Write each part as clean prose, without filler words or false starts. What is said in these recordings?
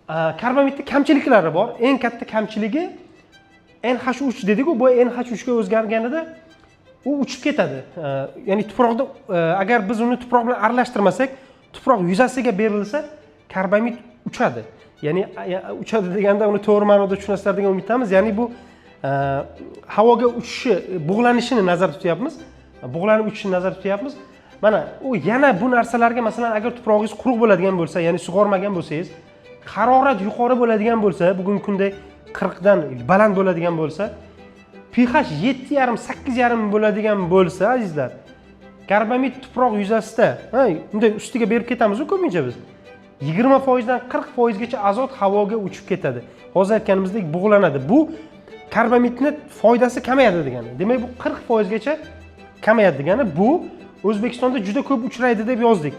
Karbamidni kamchiliklari bor. Eng katta kamchiligi NH3 dediku, bu NH3 ga o'zgarganida u uchib ketadi. Ya'ni tuproqda agar biz uni tuproq bilan aralashtirmasak, tuproq yuzasiga berilsa, karbamid uchadi. Ya'ni uchadi deganda uni to'g'ri ma'noda tushunasizlar degan umiddamiz. Ya'ni bu havoga uchishi, bug'lanishini nazarda tutyapmiz, bug'lanib uchishini nazarda tutyapmiz. Mana u yana bu narsalarga, masalan, agar tuprog'ingiz quruq bo'ladigan bo'lsa, ya'ni sug'ormagan bo'lsangiz, harorat yuqori bo'ladigan bo'lsa, bugungi kunda 40 dan baland bo'ladigan bo'lsa, pH 7,5, 8,5 bo'ladigan bo'lsa, azizlar, karbamid tuproq yuzasida, ha, bunday ustiga berib ketamizu ko'pincha biz, 20 foizdan 40 foizgacha azot havoga uchib ketadi. Hozir aytganimizdek, bug'lanadi. Bu karbamidni foydasi kamayadi degani. Demak, bu 40 foizgacha kamayadi degani. Bu O'zbekistonda juda ko'p uchraydi deb yozdik.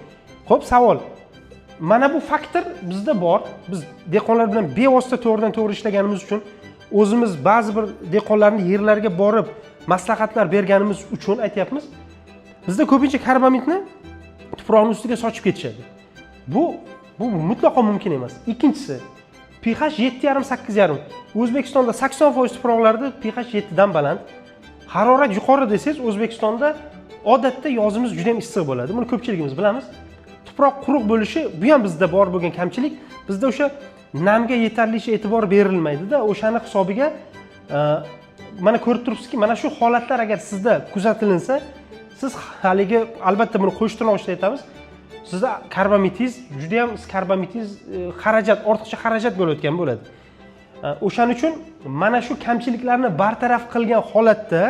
Ho'p, savol: mana bu faktor bizda bor. Biz dehqonlar bilan bevosita, to'g'ridan to'g'ri ishlaganimiz uchun, o'zimiz ba'zi bir dehqonlarni yerlariga borib maslahatlar berganimiz uchun aytyapmiz. Bizda ko'pincha karbamidni tuproqni ustiga sochib ketishadi. Bu mutlaqo mumkin emas. Ikkinchisi, pH 7,5, 8,5. O'zbekistonda 80% tuproqlarda pH 7 dan baland. Harorat yuqori desangiz, O'zbekistonda odatda yozimiz juda ham issiq bo'ladi, buni ko'pchiligimiz bilamiz. Tuproq quruq bo'lishi, bu ham bizda bor bo'lgan kamchilik. Bizda o'sha namga yetarlicha e'tibor berilmaydida, o'shani hisobiga mana ko'rib turibsizki, mana shu holatlar agar sizda kuzatilinsa, siz haligi, albatta, buni qo'sh tirnoq aytamiz, sizda karbamitingiz judayam, karbamitingiz xarajat, ortiqcha xarajat bo'layotgan bo'ladi. O'shaning uchun mana shu kamchiliklarni bartaraf qilgan holatda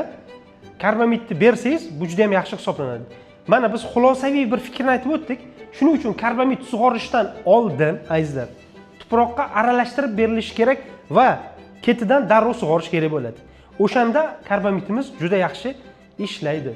karbamidni bersangiz, bu juda yam yaxshi hisoblanadi. Mana biz xulosaviy bir fikrni aytib o'tdik. Shuning uchun karbamid sug'orishdan oldin, azizlar, tuproqqa aralashtirib berilishi kerak va ketidan darrov sug'orish kerak bo'ladi. O'shanda karbamidimiz juda yaxshi ishlaydi.